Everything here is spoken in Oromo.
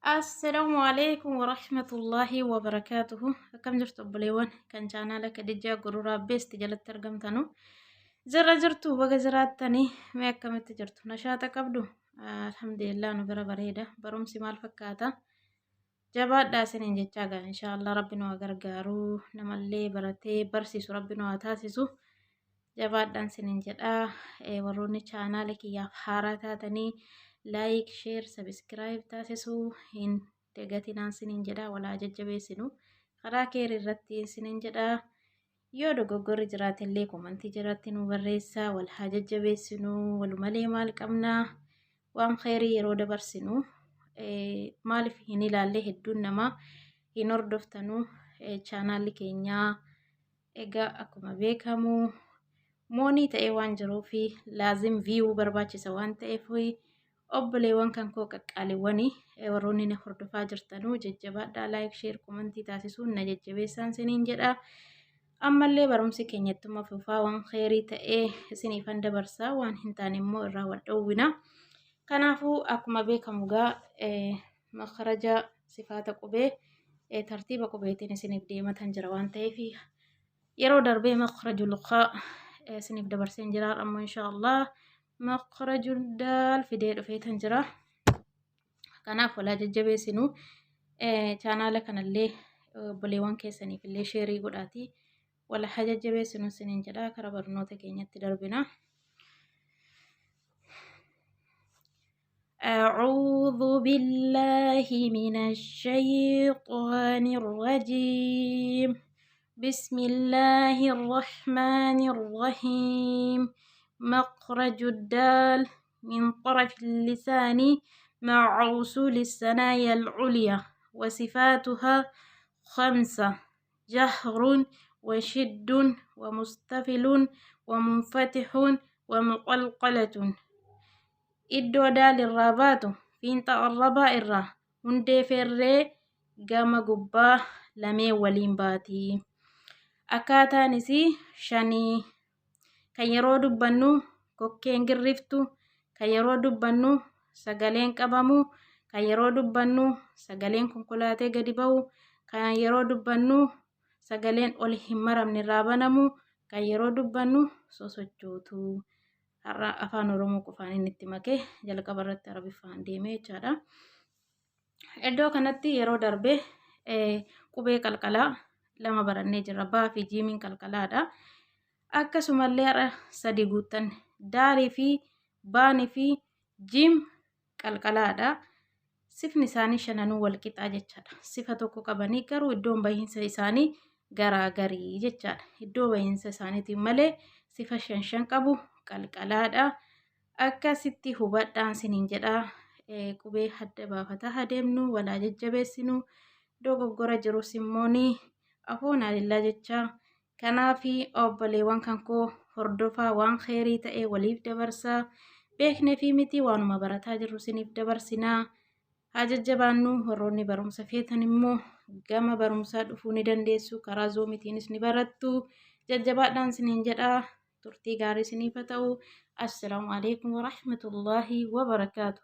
Assalaamu alaikum warahmatullaahi wabarakaatuhu. Akkam jirtu obboleewwan kan chaanaala Kadijaa Gururaa Beest jalatti argamtanu. Jirra jirtu, baga jiraattanii. Mee akkamitti jirtu? Nashaata qabdu? Alhamdulillah, nu bira bareeda. Barumsi maal fakkaata? Jabaadhaa isiniin jechaa gaa, inshaallah rabbi nu haa gargaaru. Namallee baratee barsiisu rabbi nu haa taasisu. Jabaadhaan isiniin jedhaa. Warroonni chaanaala kiyyaaf haaraa taatanii like, share, subscribe taasisuu hin dagatinaan isiniin jedhaa. Walaa jajjabeessinu karaa keer irratti isiniin jedhaa. Yoo dogoggorri jiraatellee komantii jalatti nu barreessaa. Wal haa jajjabeessinu, walumalee maal qabnaa? Waan kheyrii yeroo dabarsinu maaliif hin ilaalle? Hedduun namaa hin hordoftanuu chaanaalli keenyaa. Egaa akkuma beekamu moonii ta'ee waan jiruuf laazim view barbaachisa waan ta'eef, obboleewwan kan koo qaqqaaliiwwanii warroonni na hordofaa jirtanuu jajjabaadhaa, like, share, komantii taasisuun na jajjabeessaan isiniin jedha. Ammallee barumsi keenya ittuma fufaa. Waan kheyrii ta'ee isiniifan dabarsaa, waan hin taane immoo irraa wal dhowwina. Kanaafuu akkuma beekamu gaa makaraja sifaata qubee tartiiba qubeetiin isiniif deematan jira waan ta'eef, yeroo darbee makrajul qaa isiniif dabarseen jira. Ammoo insha Allah makrajul daal fidee dhufeetan jira. Kanaaf walaa jajjabeessinu. Chaanaala kanallee obboleewwan keessaniif illee sheerii godhaatii wal haa jajjabeessinu isiniin jedha. Kara barnoota keenyatti darbina. أعوذ بالله من الشيطان الرجيم. بسم الله الرحمن الرحيم. مخرج الدال من طرف اللسان مع وصول الثنايا العليا، وصفاتها خمسة: جهر وشد ومستفل ومنفتح ومقلقلة. Iddoo daal irraa baatu fiinxa arrabaa irraa hundee feerree gama gubbaa lameen waliin baati. Akkaataan isii shanii: kan yeroo dubbannu kokkeen girriftu, kan yeroo dubbannu sagaleen qabamu, kan yeroo dubbannu sagaleen konkolaatee gadi ba'u, kan yeroo dubbannu sagaleen ol hin maramne irraa banamu, kan yeroo dubbannu sosochootu. Har'a afaan Oromoo qofaan inni itti makee, jalqaba irratti Arabiffaan deemee jechaadha. Iddoo kanatti yeroo darbe qubee qalqalaa lama barannee jirra. Baa fi jiimiin qalqalaadha. Akkasumallee har'a sadi guuttanne. Daalii fi baanii fi jiim qalqalaadha. Sifni isaanii shananuu wal qixaa jechaadha. Sifa tokko qabanii garuu iddoon bahiinsa isaanii garaagarii jechaadha. Iddoo bahiinsa isaaniitiin malee sifa shan shan qabu, qalqalaadha. Akkasitti hubadhaan siniin jedhaa. Qubee hadda baafataa adeemnu, walaa jajjabeessinu, dogoggora jirus immooni afoon alillaa jechaa. Kanaafi obboleewwan kan koo hordofaa, waan kheyrii ta'e waliif dabarsaa. Beeknee fi miti, waanuma barataa jirru siniif dabarsinaa. Haa jajjabaannu. Warroonni barumsa feetan immoo gama barumsaa dhufuu ni dandeessu. Karaa zoomiitiinis ni barattu. Jajjabaadhaan siniin jedhaa. Turtii gaarii siniif haa ta'u. Assalaamu alaikum warahmatullaahi wabarakaatu.